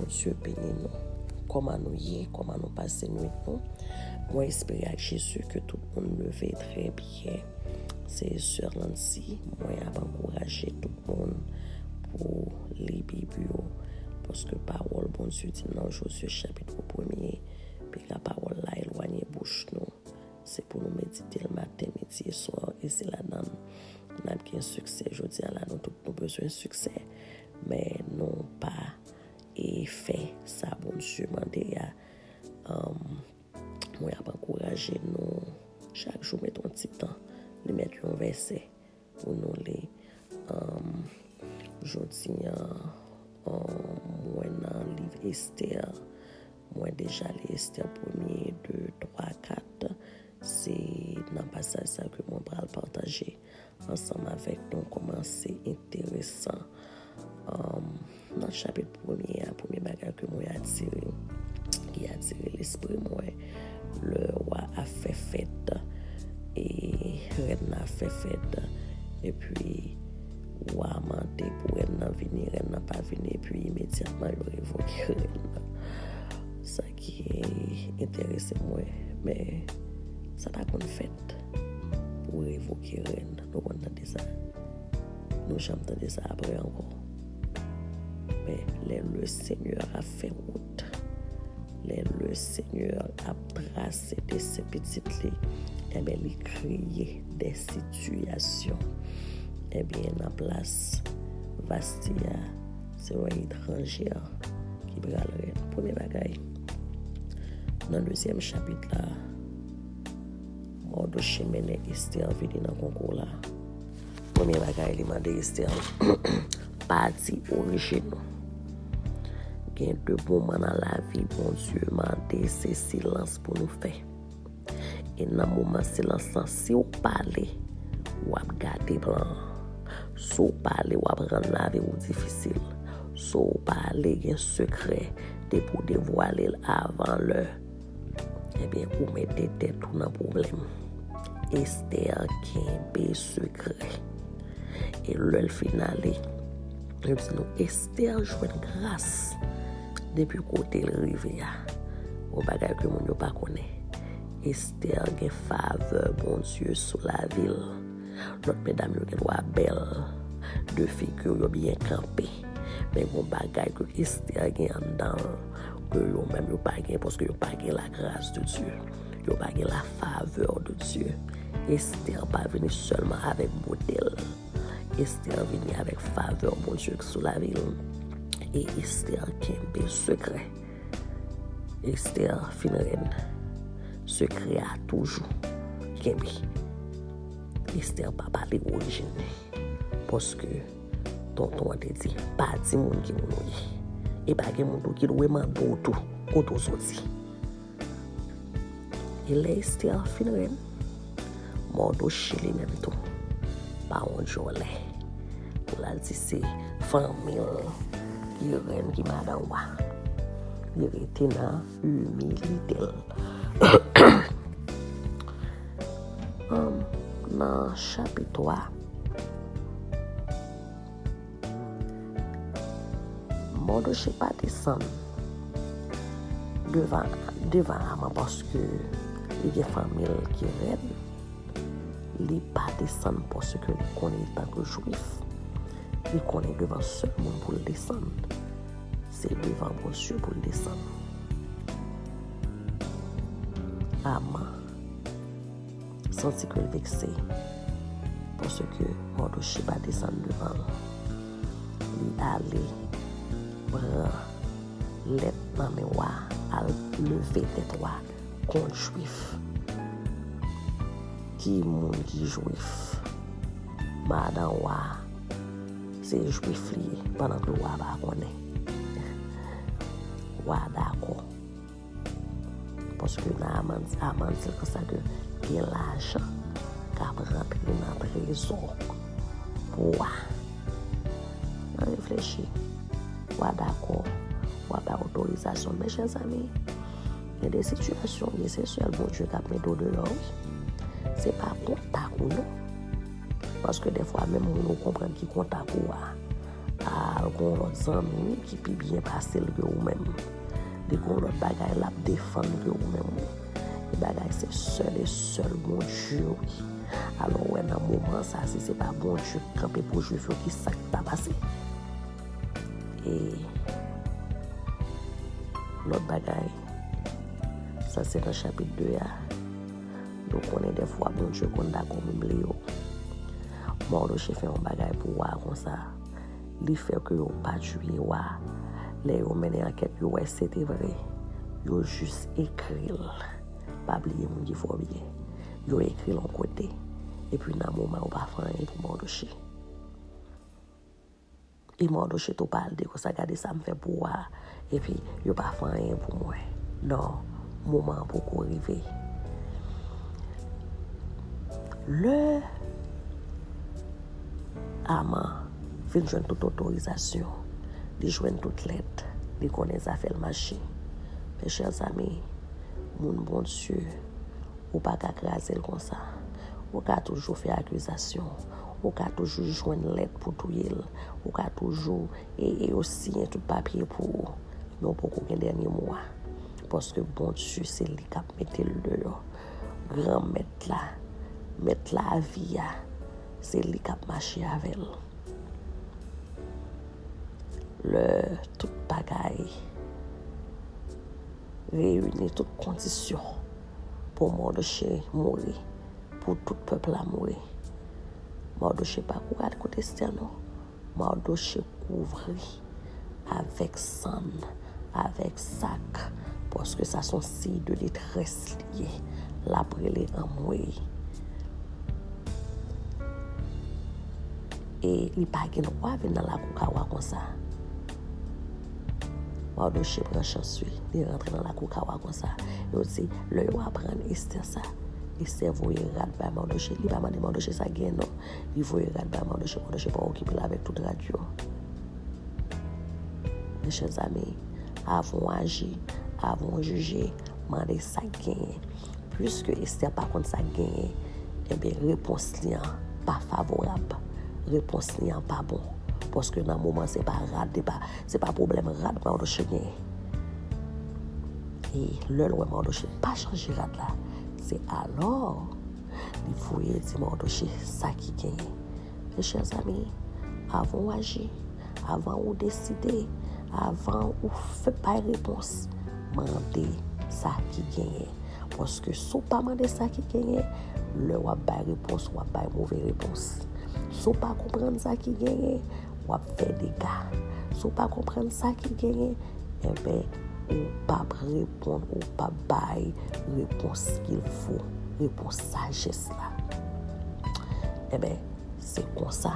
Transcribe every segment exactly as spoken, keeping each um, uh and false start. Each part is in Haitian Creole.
Bondye beni nou. Kòman nou ye? Kòman nou pase nwit nou? Mwen espere ak Jezi ke tout moun leve trè byen. Se sè Lancy, mwen ap ankouraje tout moun pou li Bib yo, paske pawòl Bondye di nan Jozye chapit premye, piga pawòl la elwanye bouch nou. Se pou nou medite l maten, midi e swa, e se ladan l n ap gen siksè. Jodi a la, nou tout nou bezwen siksè, men nou pa e fè sa Bondye mande a. Um, mwen ap ankouraje nou chak jou met yon ti tan, li met yon vèsè pou nou li. Um, jodi a, um, mwen nan liv Estè. Mwen deja li Estè premye, de, twa, kat. Se nan pasaj sa ke mwen pral pataje ansanm avèk nou kòman se enteresan. Um, nan chapit premye a, premye bagay ke mwen atire, ki atire lespri mwen, lè wa ap fè fèt, e rèn nan ap fè fèt, epi wa mande pou rèn nan vini, rèn nan pa vini, epi imedyatman yo revoke rèn nan. Sa ki enterese mwen, men sa pa konn fèt pou revoke rèn. Nou konn tande sa. Nou janm tande sa apre ankò. Men lè le Senyè ap fè wout, lè le Senyè ap trase desten pitit li, enben li kreye de sitiyasyon. Enben nan plas Vasti a, se yon etranjè ki pral rèn. Premye bagay, nan dezyèm chapit la, Mòdoche mennen Estè vini nan konkou la. Premye bagay li mande Estè, pa di orijin nou. Gen de moman nan lavi Bondye mande se silans pou nou fè. E nan moman silans lan, si w pale, w ap gate plan an. Si w pale, w ap rann lavi w difisil. Si w pale, gen sekrè, depi w devwale l avan lè, ebyen, ou mete tèt ou nan pwoblèm. Estè kenbe sekrè. E lè l fin ale, yo di nou, Estè jwenn gras depi kote l rive a. Yon bagay ke moun yo pa konnen. Estè gen favè Bondye sou lavi l. Lòt medam yo gen dwa bèl, de figi yo byen kanpe. Men gon bagay ke Estè gen anndan l, ke yo menm yo pa gen, paske yo pa gen la grâce de Dieu. Yo pa gen la faveur de Dieu. Estè pa vini sèlman avèk bote l. Estè vini avèk favè Bondye ki sou lavi l. E Estè kenbe sekrè. Estè fin rèn. Sekrè a toujou kenbe. Estè pa pale orijin li. Paske tonton an te di, pa di moun ki moun ou ye. E pa gen moun tou ki dwe mande w tou kote w soti. E lè Estè fin rèn, Mòdoche li menm tou pa yon djòlè pou l al di se fanmi l ki rèn ki madan wa. Li rete nan imilite l. Ann, nan chapit twa, Mòdoche pa desann devan, devan Aman paske li gen fanmi l ki rèn. Li pa desann paske li konnen etanke Jwif, li konnen devan sèl moun pou l desann, se devan Bondye pou l desann. Aman santi ke l vekse paske Mòdoche pa desann devan l. Li ale pran lèt nan men wa, al leve tèt wa kont Jwif. Ki moun ki Jwif? Madan wa se Jwif li ye, pandan ke wa pa konnen. Wa dakò. Paske nan Aman, Aman di l konsa ke gen lajan k ap rantre nan trezò pou wa. Ann reflechi. Wa dakò. Wa bay otorizasyon. Men chè zanmi, gen de sitiyasyon, gen se sèl Bondye k ap mete w deyò, wi. Se pa kontak ou, non. Paske dèfwa, menm moun ou konprann ki kontak ou a, a, Al gen yon lòt zanmi wi ki pi byen pase l ke ou menm. Li gen yon lòt bagay l ap defann ke ou menm wi. Li bagay se sèl e sèl Bondye wi. Alò w wè nan moman sa, si se pa Bondye k kanpe pou Jwif yo, ki sa k ta pase? E lòt bagay, sa se nan chapit de a. Nou konnen dèfwa Bondye konn dakò menm li yo. Mawdoche fè yon bagay pou wa a konsa. Li fè ke yo pa tiye wa a. Lè yo mennen ankèt, yo wè se te vre. Yo jis ekri l. Pa bliye moun ki fè w byen. Yo ekri l yon kote. Epi nan moman yo pa fè anyen pou Mawdoche. E Mawdoche tou pale de konsa, gade sa m fè pou wa a. Epi yo pa fè anyen pou mwen. Non, moman an poko rive. Lè Aman vin jwenn tout otorizasyon, li jwenn tout lèt, li konnen zafè l mache. Mes chers amis, moun Bondye, ou pa ka kraze l konsa. Ou ka toujou fè akizasyon, ou ka toujou jwenn lèt pou touye l, ou ka toujou e, e yo siyen tout papye pou ou. Men w poko gen dènye mo a. Paske Bondye, se li k ap mete l deyò. Granmèt la, mèt lavi a, se li k ap mache avè l. Lè tout bagay reyini, tout kondisyon pou Mawdoche mouri, pou tout pèp la mouri, Mawdoche pa kouri al kote Estè non. Mawdoche kouvri avèk sann, avèk sak, paske sa se yon siy de detrès li ye. L ap rele anmwey. E li pa gen dwa vin nan lakou ka wa konsa. Mawdoche pran chans wi, li rantre nan lakou ka wa konsa. Yo di, lè yo aprann Estè sa, Estè voye rad bay Mawdoche. Li pa mande Mawdoche sa gen non. Li voye rad bay Mawdoche, Mawdoche pa okipe l avèk tout rad yo. Mes chers amis, avan w aji, avan w jije, mande sa k genyen. Piske Estè pa konn sa k genyen, enben, repons li an pa favorab. Repons li an pa bon. Paske nan moman, se pa rad, se pa, se pa pwoblèm rad Mawdoche genyen. E lè l wè Mawdoche pa chanje rad la, se alò li voye di Mawdoche sa ki genyen. Mes chers amis, avan w aji, avan ou deside, avan ou fè bay repons, mande sa ki genyen. Paske si w pa mande sa ki genyen, lè w ap bay repons, w ap bay move repons. Si w pa konprann sa ki genyen, w ap fè dega. Si w pa konprann sa ki genyen, enben, ou p ap reponn, ou p ap bay repons qu'il faut, repons sajès la. Enben, se konsa,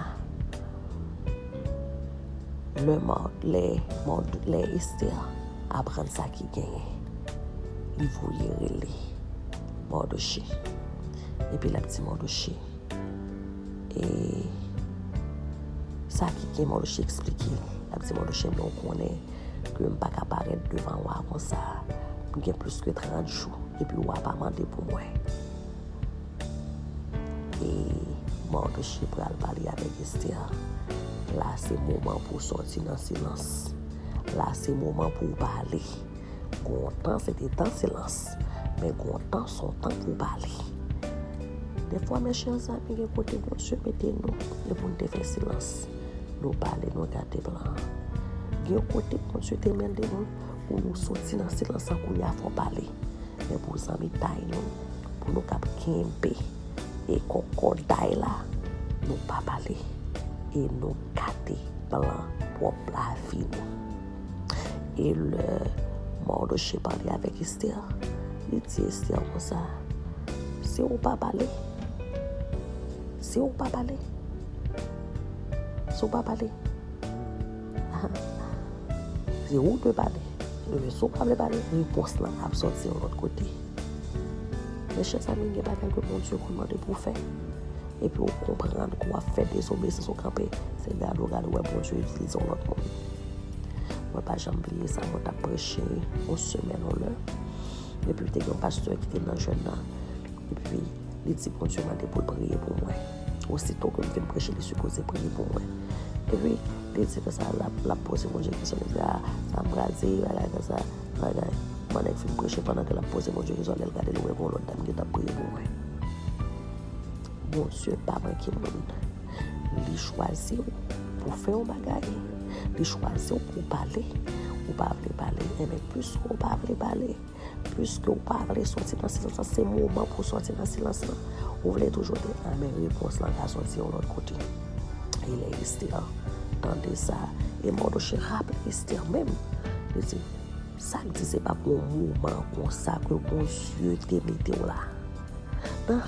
lè Mawd-, lè Mawd-, lè Estè aprann sa ki genyen, li voye rele Mawdoche. Epi l ap di Mawdoche, e sa ki gen Mawdoche eksplike l. L ap di Mawdoche, men w konnen ke m pa ka parèt devan wa konsa. M gen plis ke trant jou, epi wa pa mande pou mwen. E Mawdoche pral pale avèk Estè. La se moman pou w sòti nan silans. La se moman pou w pale. Gon tan se te tan silans, men gon tan se yon tan pou w pale. Dèfwa, mes chers amis, gen kote Bondye mete nou, e pou n te fè silans. Nou pale, nou gate plan an. Gen kote Bondye te mete nou, pou nou soti nan silans lan, kounye a fò w pale. Men pou zanmitay nou, pou nou kab kenbe e kòkòday la, nou pa pale. E nou gate plan pwòp lavi nou. E lè Mawdoche pale avèk Estè, li di Estè konsa, si w pa pale, si w pa pale, si w pa pale, se ou k dwe pale. Ebyen, si w pa vle pale, repons lan ap sòti yon lòt kote. Mes chers amis, gen bagay ke Bondye konn mande pou w fè. Epi w konprann ke w ap fè dezobeyisans, ou kanpe. Se gade w gade w wè Bondye itilize yon lòt moun. Mwen pa janm bliye sa, mwen t ap preche yon semèn yon lè. Epi te gen yon pastè ki te nan jèn nan. Epi li di Bondye mande pou l priye pou mwen. Osito ke m fin preche, li sipoze priye pou mwen. Epi, li di konsa, l ap, l ap poze Bondye kesyon, li di, a, sa m pral di, bagay konsa, bagay. Pandan l fin preche, pandan ke l ap poze Bondye kesyon, lè l gade, l wè gon lòt dam ki t ap priye pou mwen. Bondye pa manke moun. Li chwazi w pou fè yon bagay. Li chwazi w pou w pale. Ou pa vle pale, enben, piske w pa vle pale, piske w pa vle soti nan silans lan, se moman pou w soti nan silans lan. Ou vle toujou di, a, men repons lan ka soti yon lòt kote. E lè Estè tande sa, e Mòdochè raple Estè menm. Li di, sa k di se pa pou yon moman konsa ke Bondye te mete w la? Nan,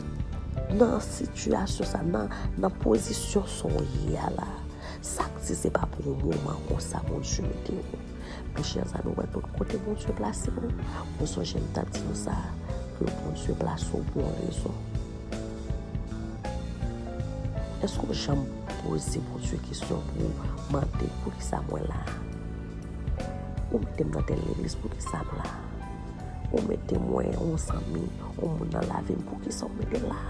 nan sitiyasyon sa, nan, nan pozisyon sa w ye a la, sa k di se pa pou yon moman konsa Bondye mete w? Mechèzanmi, ou wè tout kote Bondye plase w. Mwen sonje m t ap di nou sa, ke Bondye plase w pou yon rezon. Èske w janm poze Bondye kesyon pou w mande, poukisa mwen la? Ou mete m nan tèl legliz, poukisa m la? Ou mete mwen, yon zanmi, yon moun nan lavi m, poukisa w mete l la?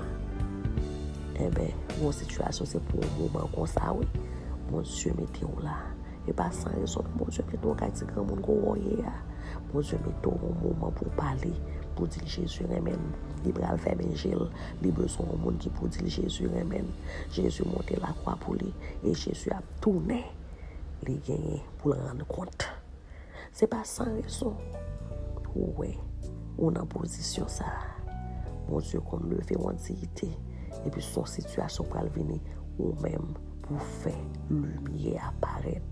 Enben, yon sitiyasyon se pou yon moman konsa, wi. Bondye mete w la. E pa san rezon non, Bondye mete w kay ti granmoun gwo wè w ye a. Bondye mete w yon moman pou w pale, pou w di l Jezi renmen l. Li pral fèmen je l. Li bezwen yon moun ki pou di l Jezi renmen l. Jezi monte lakwa pou li. E Jezi ap tounen. Li genyen pou l rann kont. Se pa san rezon ou wè ou nan pozisyon sa a. Bondye konn leve w an diyite, epi se yon sitiyasyon pral vini ou menm pou fè limyè a parèt.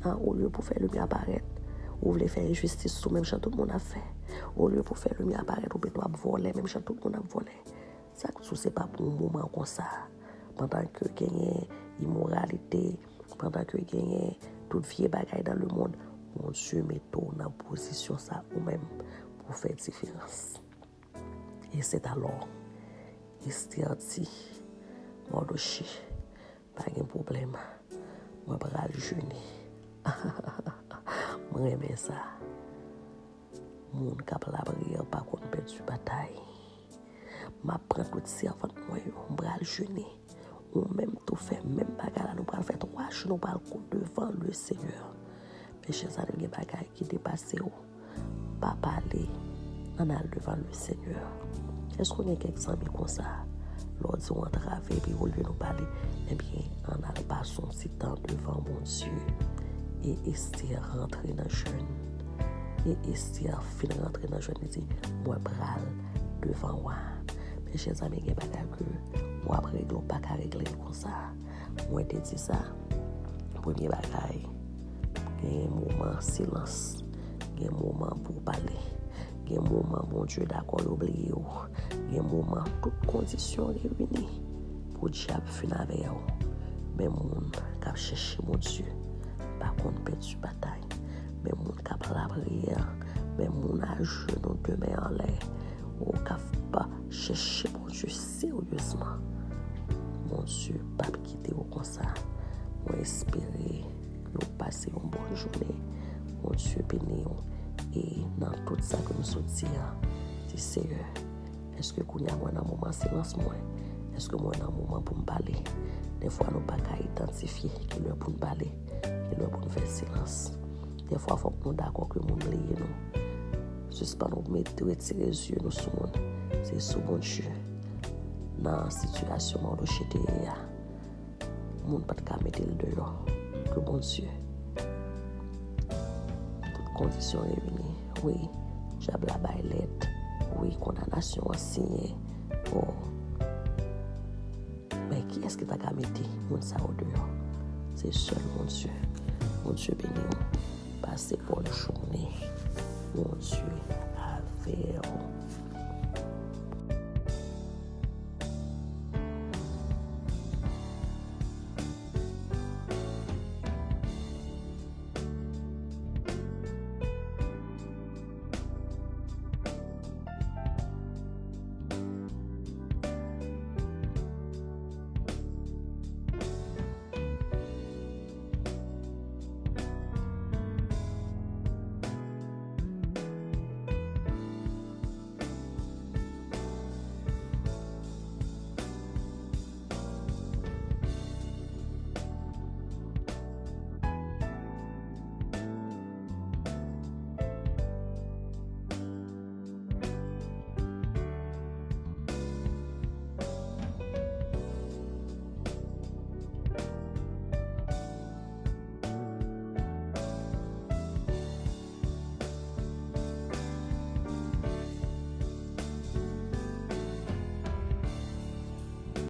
A, olye pou fè limyè a parèt, ou vle fè enjistis sou menm jan tout moun ap fè. Olye pou fè limyè a parèt, ou mete w ap vòlè menm jan tout moun ap vòlè. Sa k di w se pa pou yon moman konsa? Pandan ke genyen imoralite, pandan ke genyen tout vye bagay nan lemonn, Bondye mete w nan pozisyon sa ou menm pou w fè diferans. E c'est alors, Estè di Mòdochè, pa gen pwoblèm, mwen pral jene. Mwen renmen sa. Moun k ap lapriyè pa konn pèdi batay. M ap pran tout sèvant mwen yo, m pral jene. Ou menm tou fè menm bagay la, nou pral fè twa jou, nou pral devan le Senyè. Mechèzanmi, gen bagay ki depase w. Pa pale, ann al devan le Senyè. Èske w gen kèk zanmi konsa? Lè w di w antrave, epi olye nou pale, ebyen, ann al pase yon ti tan devan Bondye. E Estè rantre nan jèn. E Estè fin rantre nan jèn, li di, mwen pral devan wa. Mechèzanmi, gen bagay ke w ap regle, w pa ka regle l konsa. Mwen te di sa, premye bagay, gen moman silans, gen moman pou w pale, gen moman Bondye dakò yo bliye w, gen moman tout kondisyon reyini pou dyab fin avè w. Men moun k ap chèche Bondye pa konn pèdi batay. Men moun k ap lapriyè, men moun ajenou, de men anlè, ou k ap chèche Bondye seryezman, Bondye p ap kite w konsa. Mwen espere ke w pase yon bòn jounen. Bondye beni w. E nan tout sa ke m sot di a, di, Seyè, èske kounye a mwen nan moman silans mwen? Èske mwen nan moman pou m pale? Dèfwa nou pa ka idantifye kilè pou n pale, kilè pou n fè silans. Dèfwa fòk nou dakò ke moun bliye nou. Sispann nou mete, retire zye nou sou moun. Se sou Bondye. Nan sitiyasyon Mòdochè te ye a, moun pa t ka mete l deyò ke Bondye. Tout kondisyon reyini. Wi, dyab la bay lèt. Wi, kondanasyon an siyen. O. Men kiyès ki ta ka mete moun sa yo deyò? Se sèl Bondye. Bondye beni w. Pase bòn jounen. Bondye avè w.